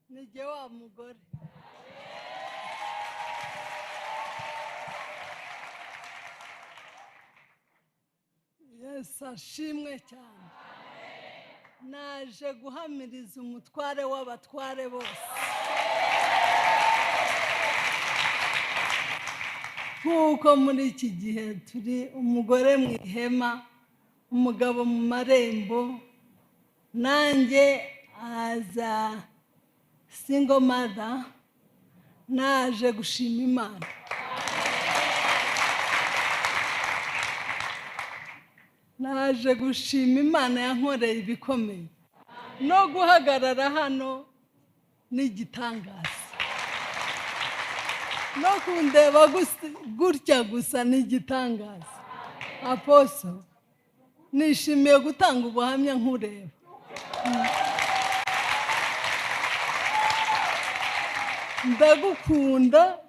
Nijye wa mugore. Yesu ashimwe cyane. Naje guhamiriza umutware w'abatware bose. Nk'uko muri iki gihe turi umugore mu ihema, umugabo mu marembo, nanjye aza single mother, naje gushima Imana. Naje gushima Imana yankoreye ibikomeye. No guhagarara hano ni igitangaza. No kundeba gutya gusa ni igitangaza. Apostle, nishimiye gutanga ubuhamya nkureba. Ndagukunda.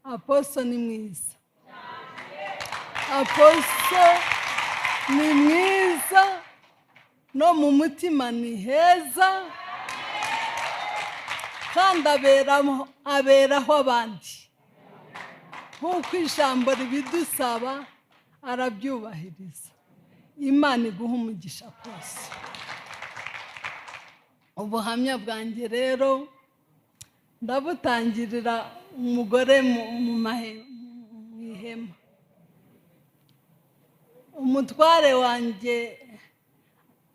Apostle ni mwiza. Apostle ni mwiza, no mu mutima ni heza, kandi aberaho abandi. Nk'uko ijambo ribidusaba arabyubahiriza. Imana iguha umugisha kose. Ubuhamya bwanjye rero ndabutangirira umugore mu ihema. Umutware wanjye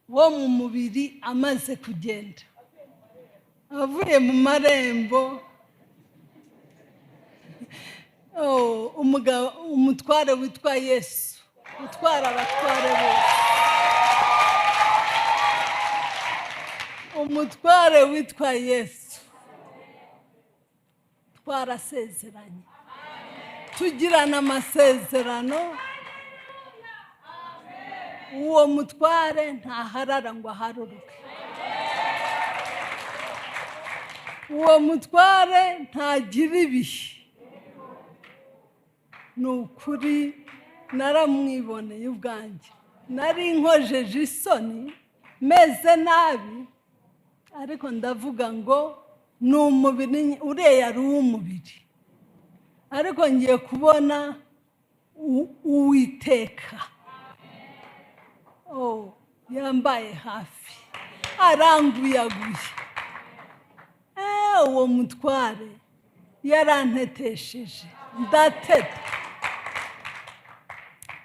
wo mu mubiri amaze kugenda, avuye mu marembo, umutware witwa Yesu utwara abatware bose, umutware witwa Yesu, twarasezeranye, tugirana amasezerano. Uwo mutware ntaharara ngo aharuruke, uwo mutware ntagira ibihe. Ni ukuri naramwiboneye ubwanjye, nari nkojeje isoni meze nabi, ariko ndavuga ngo ni umubiri, uriya ari uw'umubiri, ariko ngiye kubona Uwiteka. Oh, yambaye hafi, aranguyaguye. Uwo mutware yarantetesheje, ndateta,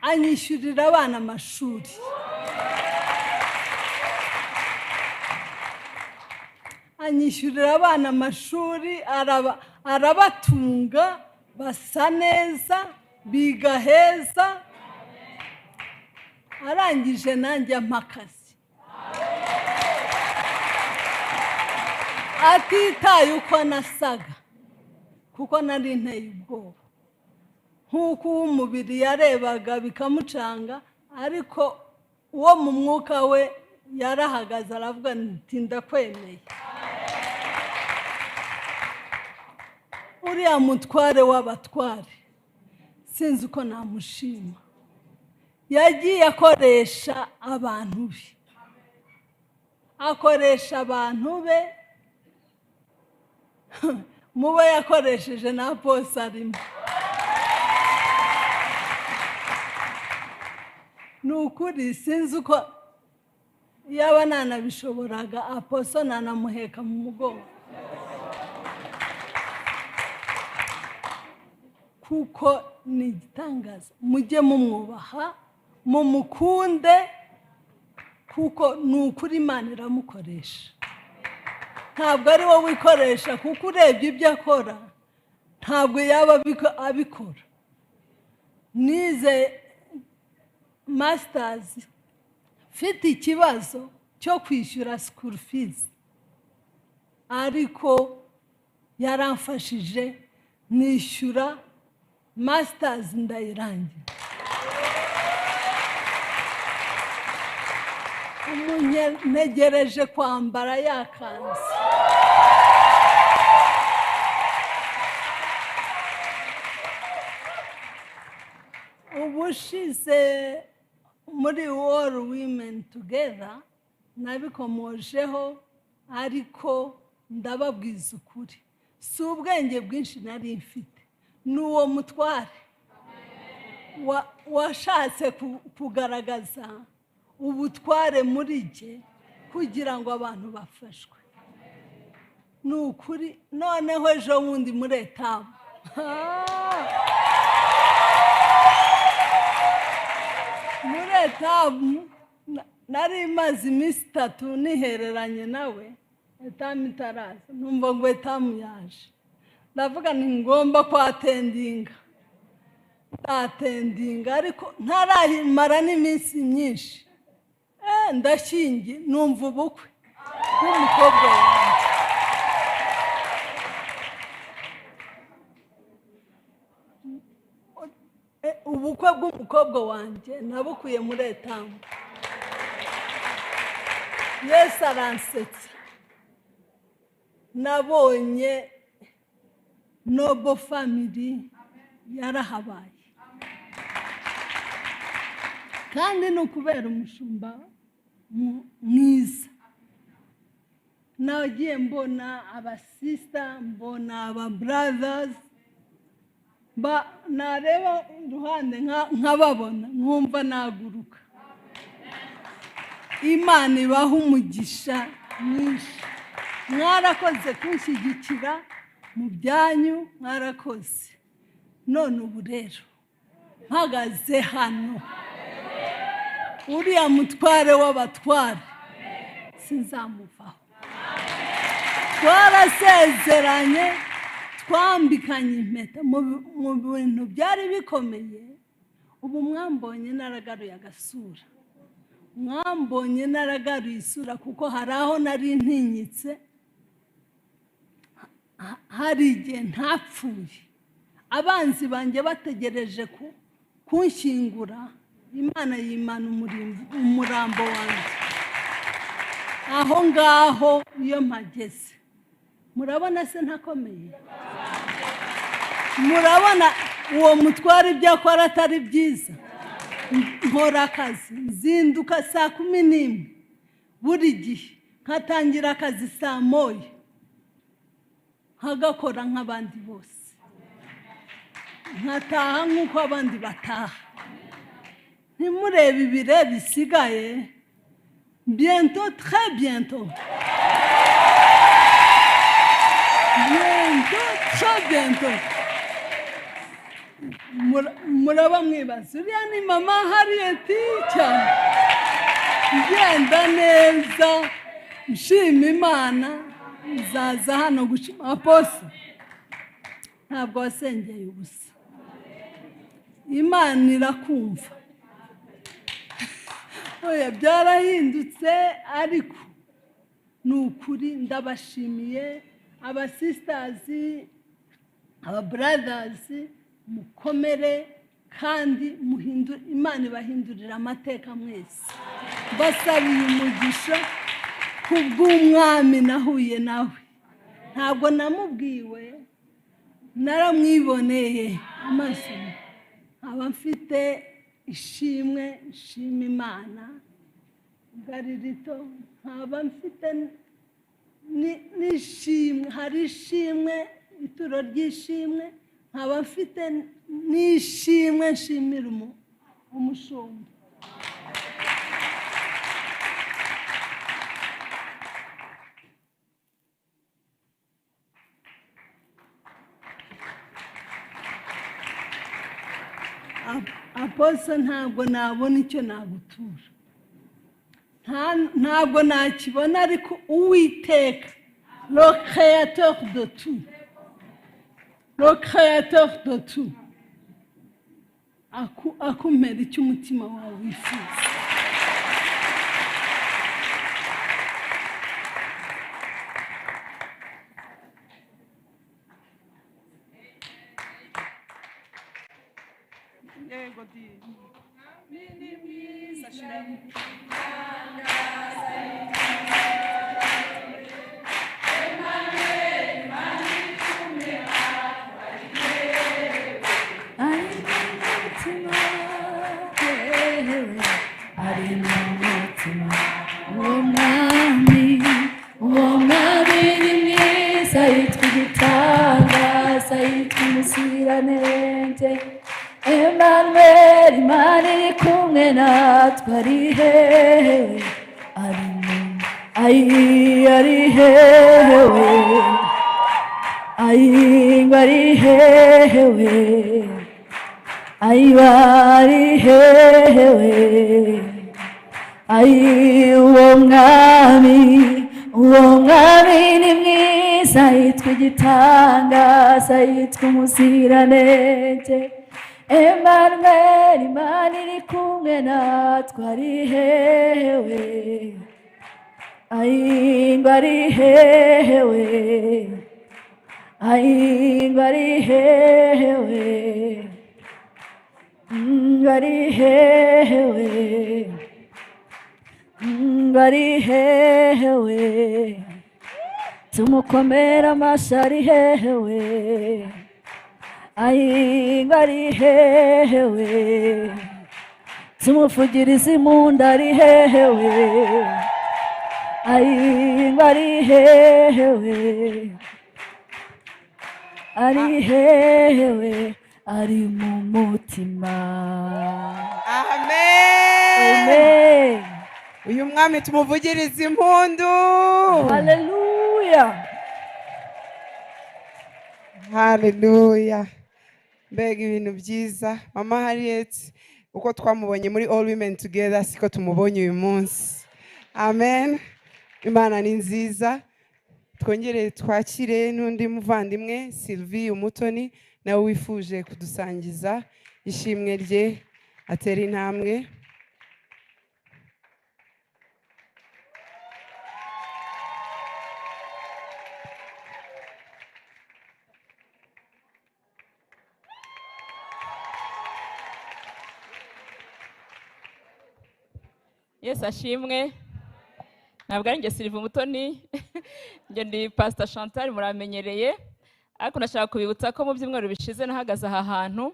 anyishyurira abana amashuri. Anyishyurira abana amashuri, arabatunga, basa neza, biga heza. Arangije nanjye ampa akazi, atitaye uko nasaga, kuko nari nteye ubwoba. Nk'uko uw'umubiri yarebaga bikamucanga, ariko uwo mu mwuka we yarahagaze aravuga nti ndakwemeye. Uriya mutware w'abatware sinzi uko namushima. Yagiye akoresha abantu be, akoresha abantu be, mubo yakoresheje na Apostle arimo. Ni ukuri sinzi uko yaba nanabishoboraga, Apostle nanamuheka mu mugongo, kuko ni igitangaza. Mujye mumwubaha, mumukunde, kuko ni ukuri Imana iramukoresha. Ntabwo ari wowe wikoresha, kuko urebye ibyo akora ntabwo yaba abikora. Nize masters mfite ikibazo cyo kwishyura school fees, ariko yaramfashije nishyura masters ndayirangira. Ntegereje kwambara yakanzu. Ubushize muri All Women Together nabikomojeho, Ariko ndababwiza ukuri, si ubwenge bwinshi nari mfite, ni uwo mutware washatse kugaragaza ubutware muri jye kugira ngo abantu bafashwe. Ni ukuri. Noneho ejo bundi muri etamu, muri etamu nari maze iminsi 3 nihereranye nawe, etamu itaraza, numva ngo etamu yaje, ndavuga ni ngomba kwatendinga, atendinga, ariko ntarahimara n'iminsi myinshi, ndashyingi numva ubukwe bw'umukobwa wanjye. Ubukwe bw'umukobwa wanjye nabukuye muri etamu. Yesu aransetsa, nabonye Noble Family yarahabaye, kandi ni ukubera umushumba mwiza. Nagiye mbona abasista, mbona aba brothers, nareba iruhande nkababona nkumva naguruka. Imana ibaha umugisha mwinshi. Mwarakoze kunshyigikira mu byanyu, mwarakoze. None ubu rero mpagaze hano, uriya mutware w'abatware sinzamuvaho. Twarasezeranye, twambikanye impeta mu bintu byari bikomeye. Ubu mwambonye naragaruye agasura, mwambonye naragaruye isura, kuko hari aho nari ntinyitse, hari igihe ntapfuye, abanzi banjye bategereje kunshyingura, Imana yimana umurambo wanjye aho ngaho. Iyo mpageze murabona se ntakomeye? Murabona uwo mutware ibyo akora atari byiza? Nkora akazi, nzinduka 11:00 buri gihe, nkatangira akazi 1:00, nkagakora nk'abandi bose, nkataha nk'uko abandi bataha. Ntimurebe ibire bisigaye, bientôt, très bientôt, bientôt, très bientôt, muraba mwibaza uriya ni mama Harriet cyane. Ngenda neza, nshima Imana, nzaza hano gushima apostle. Ntabwo wasengeye ubusa, Imana irakumva. Oya, byarahindutse, ariko ni ukuri ndabashimiye abasisters, ababrothers, mukomere kandi Imana ibahindurira amateka mwese. Mbasabiye umugisha kubw'umwami nahuye nawe. Ntabwo namubwiwe, naramwiboneye amaso. Nkaba mfite ishimwe, nshima Imana ngari rito, nkaba mfite n'ishimwe, hari ishimwe, ituro ry'ishimwe, nkaba mfite n'ishimwe nshimira umushumba. Apostle, ntabwo nabona icyo nagutura, ntabwo nakibona, ariko Uwiteka, le créateur de tout, le créateur de tout, akumera icyo umutima wawe wifuza. Yego di. Ni mwiza shiramo. Ari mu mutima, uwo mwami, uwo ari hehe, ari mu ayi ari hehe, ayi ngo ari hehe, ayi bari hehe, ayi uwo mwami, uwo mwami ni mwiza, yitwa igitangaza, yitwa umuziranenge, Emmanuel, Imana iri kumwe natwe, ari hehe, ayi ngo ari hehe, ayi ngo ari hehe, ngo ari hehe, ngo ari hehe, tumukomera amashyi, ari hehe, ayi ngo ari hehe, tumuvugirize impundu, ari hehe, ayi ngo ari hehe, ari hehe, ari mu mutima. Amen. Amen. Uyu mwami tumuvugirize impundu. Haleluya. Haleluya. Mbega ibintu byiza. Mama Harriet, uko twamubonye muri All Women Together siko tumubonye uyu munsi. Amen. Imana ni nziza. Twongere twakire n'undi muvandimwe Sylvie Umutoni, nawe wifuje kudusangiza ishimwe rye, atera intambwe. Yesu ashimwe. Ntabwo ari njye Sylvie Umutoni, njye ndi Pastor Chantal, muramenyereye, ariko ndashaka kubibutsa ko mu byumweru bishize nahagaze aha hantu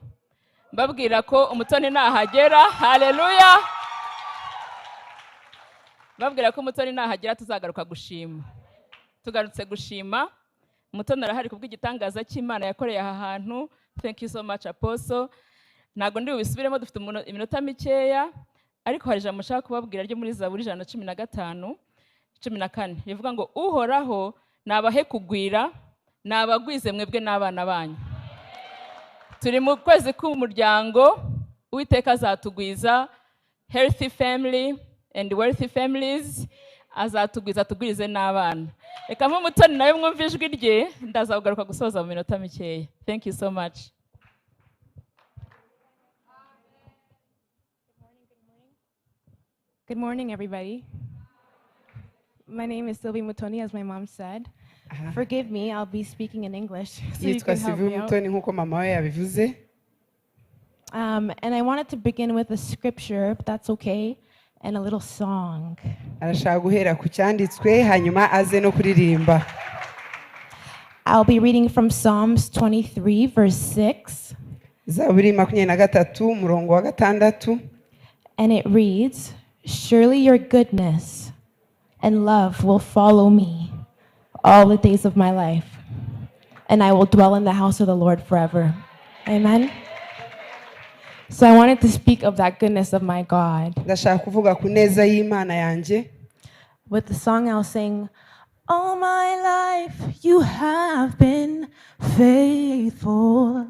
mbabwira ko Umutoni nahagera, haleluya, mbabwira ko Umutoni nahagera tuzagaruka gushima. Tugarutse gushima, Umutoni arahari kubw'igitangaza cy'Imana yakoreye aha hantu. Thank you so much Apostle. Ntabwo ndi bubisubiremo, dufite iminota mikeya, ariko hari ijambo nshaka kubabwira ryo muri Zaburi 115 14 rivuga ngo Uhoraho nabahe kugwira, nabagwize mwebwe n'abana banyu. Turi mu kwezi k'umuryango, Uwiteka azatugwiza, healthy family and wealthy families, azatugwiza atugwirize n'abana. Reka mpe Umutoni nawe mwumve ijwi rye, ndaza kugaruka gusoza mu minota mikeya. Thank you so much. Good morning, everybody. My name is Sylvie Mutoni, as my mom said. Forgive me, I'll be speaking in English, so you Yitwa can help Sylvie me out. Umutoni nk'uko mama we yabivuze. And I wanted to begin with a scripture, if that's okay, and a little song. Arashaka guhera ku cyanditswe hanyuma aze no kuririmba. I'll be reading from Psalms 23, verse 6, Zaburi 23 umurongo wa 6. and it reads, Surely your goodness and love will follow me all the days of my life, and I will dwell in the house of the Lord forever. Amen. So I wanted to speak of that goodness of my God. Ndashaka kuvuga ku neza y'Imana yanjye. With the song I'll sing, all my life you have been faithful.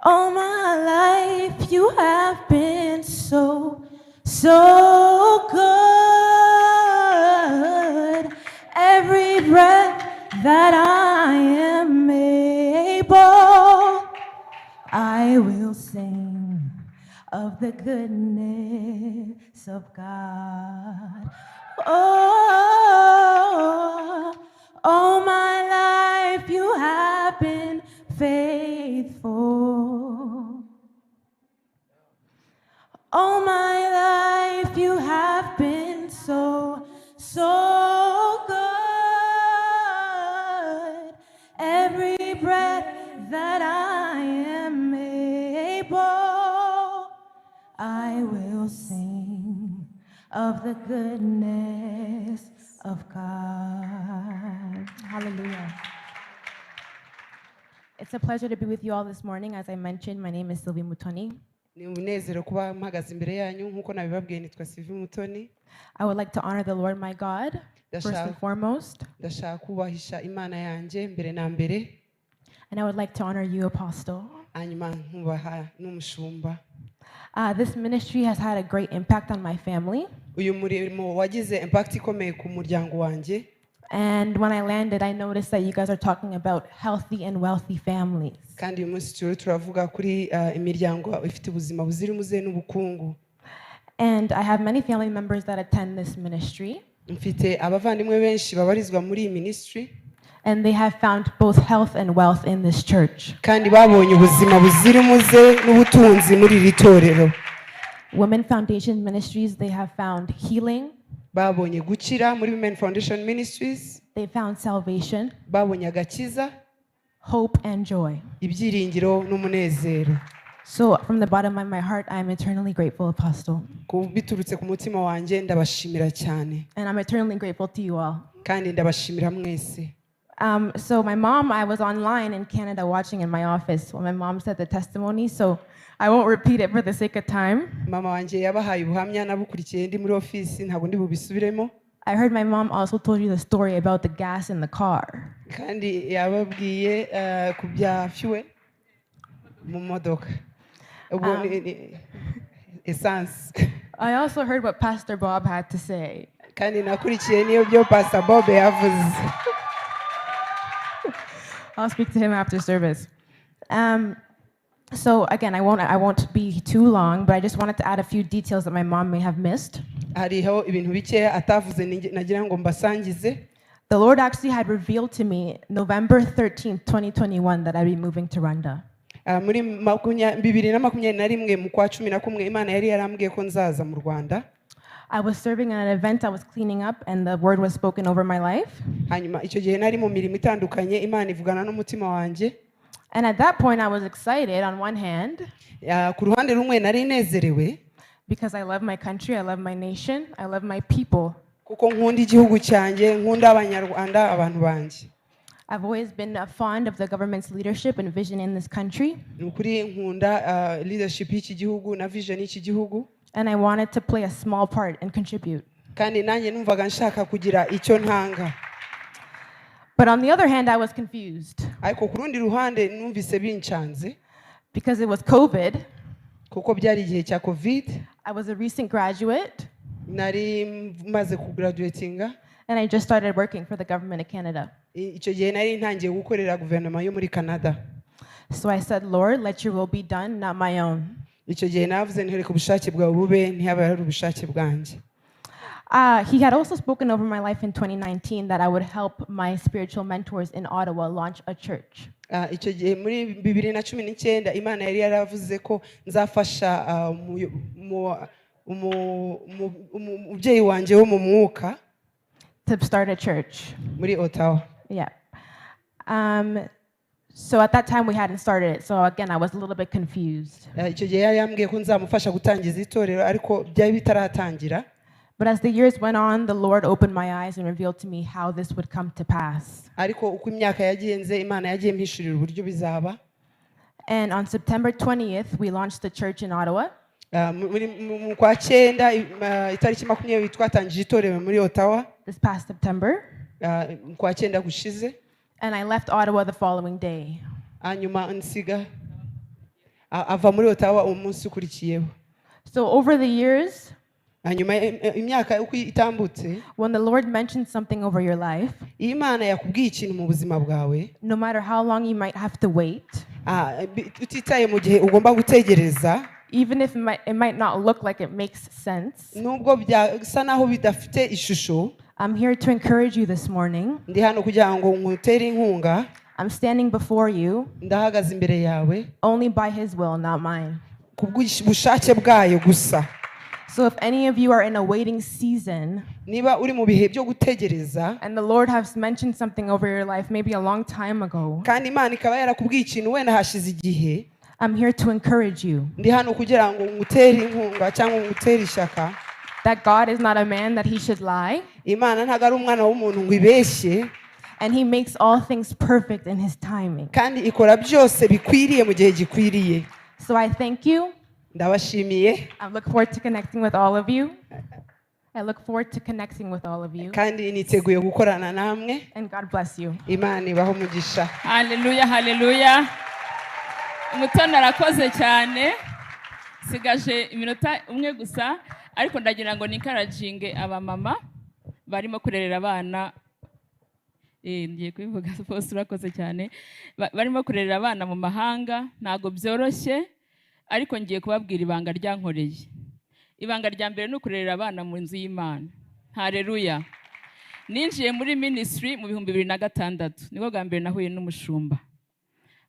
All my life you have been so, so good. Every breath that I am able, I will sing of the goodness of God. Oh, all my life you have been faithful. All my life you have been so, so good. Every breath that I am able, I will sing of the goodness of God. Hallelujah. It's a pleasure to be with you all this morning. As I mentioned, my name is Sylvie Mutoni, Ni umunezero kuba mpagaze imbere yanyu. Nk'uko nabibabwiye, nitwa Sivi Mutoni. I would like to honor the Lord my God, first and foremost, Ndashaka kubahisha Imana yanjye mbere na mbere. And I would like to honor you, Apostle. Hanyuma nkubaha n'umushumba. This ministry has had a great impact on my family. Uyu murimo wagize impact ikomeye ku muryango wanjye. And when I landed, I noticed that you guys are talking about healthy and wealthy families. Kandi uyu munsi turiho turavuga kuri imiryango ifite ubuzima buzira umuze n'ubukungu. And I have many family members that attend this ministry, Mfite abavandimwe benshi babarizwa muri iyi ministry, and they have found both health and wealth in this church. Kandi babonye ubuzima buzira umuze n'ubutunzi muri iri torero. Women Foundation Ministries, they have found healing, Babonye gukira muri Women Foundation Ministries, they found salvation, babonye agakiza, hope, and joy. Ibyiringiro n'umunezero. So, from the bottom of my heart, I am eternally grateful, Apostle. Biturutse ku mutima wanjye, ndabashimira cyane. And I'm eternally grateful to you all. Kandi ndabashimira mwese. So, my mom, I was online in Canada watching in my office when my mom said the testimony, so I won't repeat it for the sake of time. Mama wanjye yabahaye ubuhamya, nabukurikiye ndi muri ofisi, ntabwo ndi bubisubiremo. I heard my mom also told you the story about the gas in the car. Kandi yababwiye ku bya fuel mu modoka, ubwo ni essence. I also heard what Pastor Bob had to say. Kandi nakurikiye niyo byo Pastor Bob yavuze. I'll speak to him after service. So again, I won't be too long, but I just wanted to add a few details that my mom may have missed. Hariho ibintu bikeya atavuze nagira ngo mbasangize. The Lord actually had revealed to me November 13th, 2021, that I'd be moving to Rwanda. Muri 2021 mu kwa 11, Imana yari yarambwiye ko nzaza mu Rwanda. I was serving at an event, I was cleaning up, and the word was spoken over my life. Hanyuma icyo gihe nari mu mirimo itandukanye, Imana ivugana n'umutima wanjye. And at that point, I was excited on one hand Ku ruhande rumwe nari nezerewe because I love my country, I love my nation, I love my people. Kuko nkunda igihugu cyanjye, nkunda Abanyarwanda, abantu banjye. I've always been fond of the government's leadership and vision in this country, Ni ukuri nkunda leadership y'iki gihugu na vision y'iki gihugu, and I wanted to play a small part and contribute. Kandi nanjye numvaga nshaka kugira icyo ntanga. But on the other hand, I was confused Ariko ku rundi ruhande numvise bincanze because it was COVID. Kuko byari igihe cya COVID. I was a recent graduate, Nari maze kugraduatinga, and I just started working for the government of Canada. Icyo gihe nari ntangiye gukorera guverinoma yo muri Canada. So I said, "Lord, let your will be done, not my own." Icyo gihe navuze nti: "Reka ubushake bwawe bube, ntihabe hari ubushake bwanjye." He had also spoken over my life in 2019 that I would help my spiritual mentors in Ottawa launch a church. Icyo gihe muri 2019 Imana yari yaravuze ko nzafasha umubyeyi wanjye wo mu mwuka To start a church. Muri Ottawa. Yeah. So at that time, we hadn't started it. So again, I was a little bit confused. Icyo gihe yari yambwiye ko nzamufasha gutangiza itorero, ariko byari bitaratangira. But as the years went on, the Lord opened my eyes and revealed to me how this would come to pass. Ariko uko imyaka yagenze, Imana yagiye impishurira uburyo bizaba. And on September 20th, we launched the church in Ottawa. Mu kwa cyenda itariki 20 twatangije itorero muri Ottawa. This past September. Mu kwa cyenda gushize. And I left Ottawa the following day. Hanyuma nsiga ava muri Ottawa umunsi ukurikiyeho. So over the years, Hanyuma imyaka uko itambutse, when the Lord mentions something over your life, iyo Imana yakubwiye ikintu mu buzima bwawe, no matter how long you might have to wait, utitaye mu gihe ugomba gutegereza, even if it might not look like it makes sense, nubwo byasa naho bidafite ishusho, I'm here to encourage you this morning. Ndi hano kugira ngo nkutere inkunga. I'm standing before you Ndahagaze imbere yawe only by His will, not mine. ku bw'ubushake bwayo gusa. So if any of you are in a waiting season Niba uri mu bihe byo gutegereza, and the Lord has mentioned something over your life maybe a long time ago, kandi Imana ikaba yarakubwiye ikintu wenda hashize igihe, I'm here to encourage you ndi hano kugira ngo ngutere inkunga cyangwa ngutere ishyaka that God is not a man that he should lie, Imana ntabwo ari umwana w'umuntu ngo ibeshye, and he makes all things perfect in his timing. Kandi ikora byose bikwiriye mu gihe gikwiriye. So I thank you. Ndabashimiye. I look forward to connecting with all of you. I look forward to connecting with all of you. Kandi niteguye gukorana namwe. And God bless you. Imana ibahe umugisha. Haleluya, haleluya. Umutoni arakoze cyane. Sigaje iminota umwe gusa, ariko ndagira ngo ni-encouraginge abamama barimo kurerera abana. Ngiye kubivuga bose, urakoze cyane. Barimo kurerera abana mu mahanga, ntabwo byoroshye, ariko ngiye kubabwira ibanga ryankoreye. Ibanga rya mbere ni ukurerera abana mu nzu y'Imana. Haleluya. Ninjiye muri ministry mu 2006, nibwo bwa mbere nahuye n'umushumba,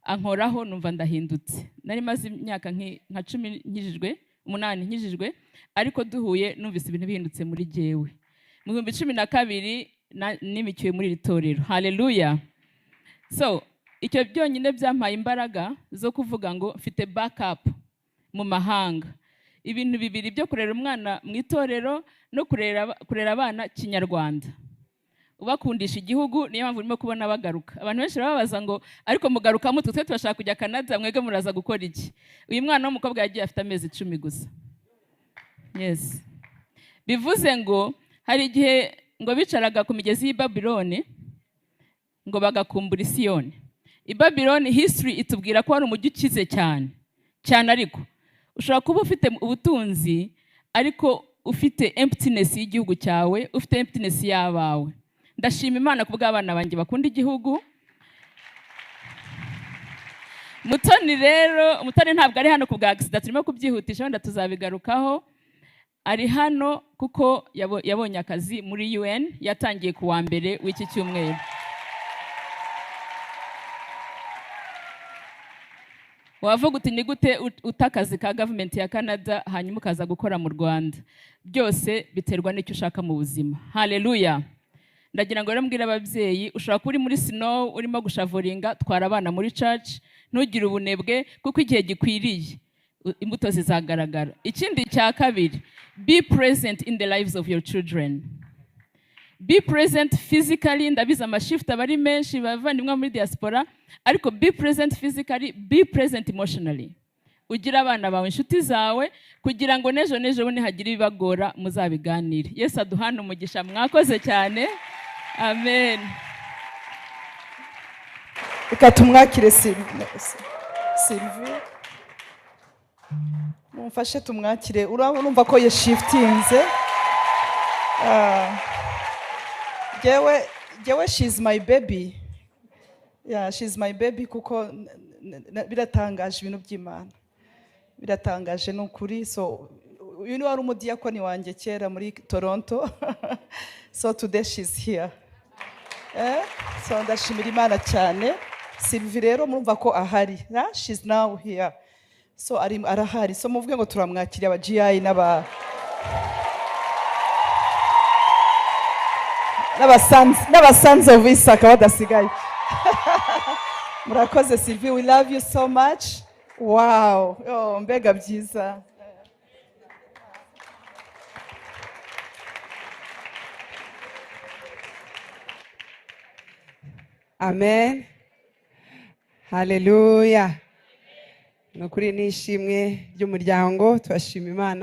ankoraho numva ndahindutse. Nari maze imyaka nka 10 nkijijwe, 8 nkijijwe, ariko duhuye numvise ibintu bihindutse muri jyewe. Mu 2012 nimikiwe muri iri torero. Haleluya. So icyo byonyine byampaye imbaraga zo kuvuga ngo mfite backup mu mahanga. Ibintu bibiri byo kurera umwana mu itorero no kurera abana kinyarwanda, ubakundisha igihugu. Niyo mpamvu urimo kubona bagaruka. Abantu benshi barababaza ngo ariko mugaruka mutwe, twe turashaka kujya Canada, mwebwe muraza gukora iki? Uyu mwana w'umukobwa yagiye afite amezi 10 gusa. Yes, bivuze ngo hari igihe ngo bicaraga ku migezi y'i Babyloni ngo bagakumbura Isiyoni. I Babyloni history itubwira ko wari umujyi ukize cyane cyane, ariko ushobora kuba ufite ubutunzi ariko ufite emptiness y'igihugu cyawe, ufite emptiness y'abawe. Ndashima Imana ku bw'abana banjye bakunda igihugu. Mutoni rero, Mutoni ntabwo ari hano ku bwa accident, turimo kubyihutisha, wenda tuzabigarukaho. Ari hano kuko yabonye akazi muri UN, yatangiye ku wa mbere w'iki cyumweru. Wavuga uti ni gute uta akazi ka government ya Canada hanyuma ukaza gukora mu Rwanda? Byose biterwa n'icyo ushaka mu buzima. Haleluya. Ndagira ngo rero mbwire ababyeyi, ushobora kuba uri muri snow urimo gushovelinga, twara abana muri church, ntugire ubunebwe, kuko igihe gikwiriye imbuto zizagaragara. Ikindi cya kabiri, be present in the lives of your children. Be present physically. Ndabizi amashift aba ari menshi, bavandimwe muri diaspora, ariko be present physically, be present emotionally. Ugira abana bawe inshuti zawe, kugira ngo n'ejo n'ejo bundi hagire ibibagora muzabiganire. Yesu aduhane umugisha. Mwakoze cyane. Amen. Reka tumwakire Sylvie, mumfashe tumwakire. Urumva ko yashiftinze. Jyewe she's my baby. Yeah, she's my baby, kuko biratangaje, ibintu by'Imana biratangaje ni ukuri. So uyu ni wari umudiyakoni wanjye kera muri Toronto, so today she's here. So ndashimira Imana cyane. Sylvie rero murumva ko ahari. Yeah? She's now here, so ari arahari. So muvuge ngo turamwakiriye, aba GI n'aba sons of Isaka badasigaye. Murakoze Sylvie, we love you so much. Wow, oh, mbega byiza. Amen, haleluya. Ni ukuri n'ishimwe ry'umuryango, turashima Imana.